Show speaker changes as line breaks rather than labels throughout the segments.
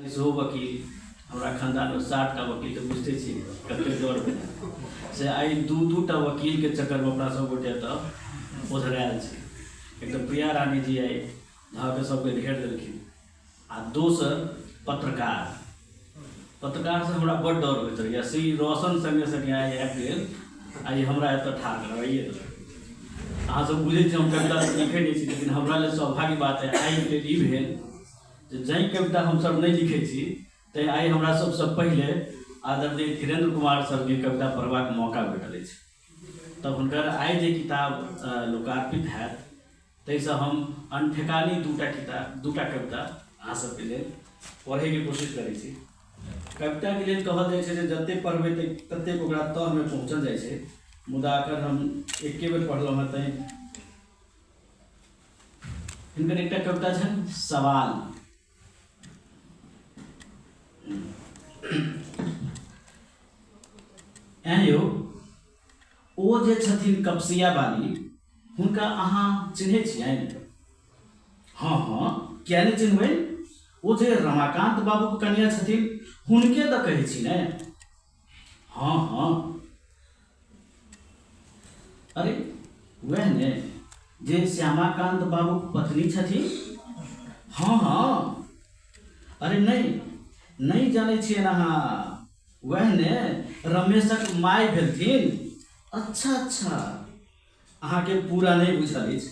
सेहो वकील। हमरा खानदानमे 7टा वकील, तऽ बुझिते छी कतेक डर भेलै। से आइ दू दू टा वकीलके चक्करमे अपना सब गोटे एतऽ ओझरायल छी। एक तऽ प्रिया रानी जी आइ धऽ कऽ सबके घेर देलखिन, आ दोसर पत्रकार। पत्रकारसँ हमरा बड्ड डर होइत रहैए, से ई रोशन सङ्गे सङ्गे आइ आबि गेल, आइ हमरा एतऽ ठाढ़ करबाइए देलक। अहाँ सब बुझै छी, हम कविता तऽ लिखै नहि छी, लेकिन हमरा लेल सौभाग्य बात है आइके लेल ई भेल जे जाहि कविता हमसभ नहि लिखै छी, तैँ आइ हमरा सबसँ पहिले आदरणीय धीरेन्द्र कुमार सरके कविता पढ़बाक मौका भेटल अछि। तऽ हुनकर आइ जे किताब लोकार्पित हैत, ताहिसँ हम अनठेकानी दूटा किताब, दूटा कविता अहाँ सबके लेल पढ़ैके कोशिश करै छी। कविताके लेल कहल जाइ छै जे जतेक पढ़बै ततेक ओकरा तहमे पहुँचल जाइ छै, मुदा एखन हम एके बेर पढ़लहुँ हँ, तैँ हिनकर एकटा कविता छनि सवाल। ऐं यौ, ओ जे छथिन कपसिया बाली, हुनका अहाँ चिन्है छियनि? हँ हँ, किया नहि चिन्हबै? ओ जे रमाकान्त बाबूके कनिया छथिन, हुनके तऽ कहै छी ने? हँ हँ। अरे वएह ने जे श्यामाकान्त बाबूक पत्नी छथिन? हँ हँ। अरे नहि नहि, जानै छियनि अहाँ? वएह ने रमेशक माय भेलथिन। अच्छा अच्छा, अहाँके पूरा नहि बुझल अछि।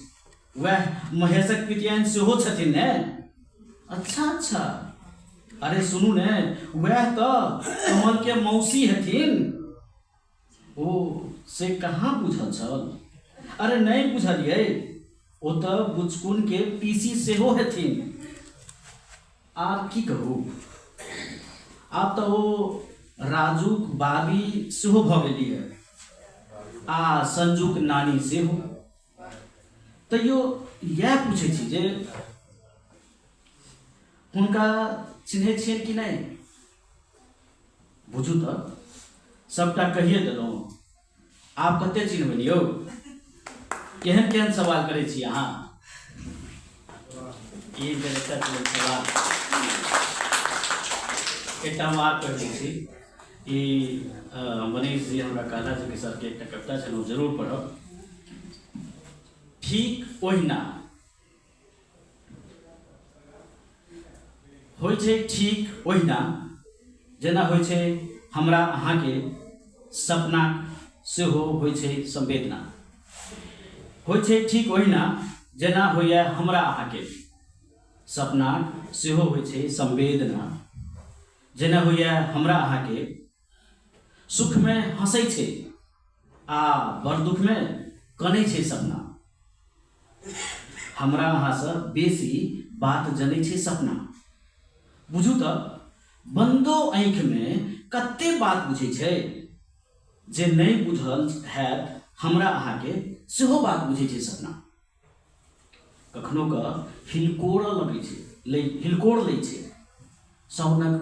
वएह महेशक पितियाइन सेहो छथिन ने? अच्छा अच्छा। अरे सुनू ने, वएह तऽ कमलके मौसी हेथिन। ओ से कहाँ बुझल छल? अरे नहि बुझलियै? ओ तऽ बुचकुनके पीसी सेहो हेथिन। आर की कहू, आब तऽ ओ राजूक बाबी सेहो भऽ गेली है आ संजूक नानी सेहो। तैयो इएह पूछै छी जे हुनका चिन्है छियनि कि नहि? बुझू तऽ सबटा कहिए देलहुँ, आब कते चिन्हबनि यौ? केहन केहन सवाल करै छी अहाँ! ई एकटा सवाल, एकटा हम आर कहि दै छी। ई मनीष जी हमरा कहला जे कि सरके एकटा कविता छनि, ओ जरूर पढ़ब। ठीक ओहिना होइ छै, ठीक ओहिना जेना होइ छै हमरा अहाँके सपना, सेहो होइ छै संवेदना। होइ छै ठीक ओहिना जेना होइए हमरा अहाँके सपना, सेहो होइ छै संवेदना। जेना होइए हमरा अहाँके, सुखमे हँसै छै आ बड़ दुखमे कनै छै सपना। हमरा अहाँसँ बेसी बात जनै छै सपना। बुझू तऽ बन्दो आँखिमे कते बात बुझै छै, जे नहि बुझल हैत हमरा अहाँके, सेहो बात बुझै छै सपना। कखनो कऽ हिलकोरऽ लगै छै, लै हिलकोर लै छै साउनक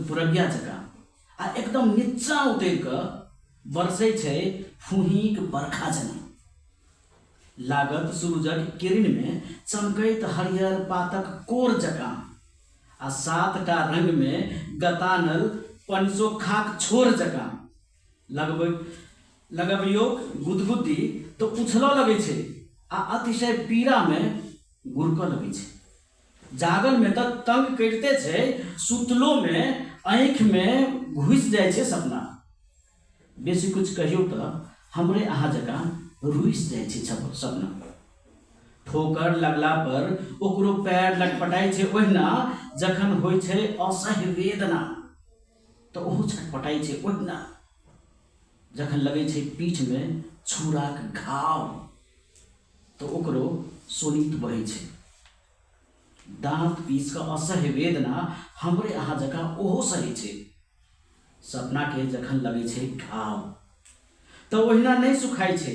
पुरबिया जकाँ, आ एकदम निच्चाँ उतरि कऽ बरसै छै फूहीक बरखा जेना। लागत सुरुजक किरणमे चमकैत हरियर पातक कोर जकाँ आ 7टा रंगमे गतानल पनसोखाक छोर जकाँ। लगबै लगबियौक गुदगुदी तऽ उछलऽ लगै छै आ अतिशय पीड़ामे गुड़कऽ लगै छै। जागलमे तऽ तंग करिते छै, सुतलोमे आँखिमे घुसि जाइ छै सपना। बेसी किछु कहियौ तऽ हमरे अहाँ जकाँ रुसि जाइ छै सपना। ठोकर लगला पर ओकरो पैर लटपटाइ छै ओहिना, जखन होइ छै असह्य वेदना तऽ ओहो छटपटाइ छै ओहिना, जखन लगै छै पीठमे छुराक घाव तऽ ओकरो शोणित बहै छै। दाँत पीस कऽ असह्य वेदना हमरे अहाँ जकाँ ओहो सहै छै। सपनाके जखन लगै छै घाव तऽ ओहिना नहि सुखाइ छै,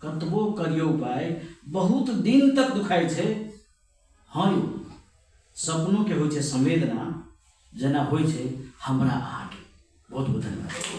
कतबो करियौ उपाय बहुत दिन तक दुखाइ छै। हँ यौ, सपनोके होइ छै संवेदना, जेना होइ छै हमरा अहाँके। बहुत बहुत धन्यवाद।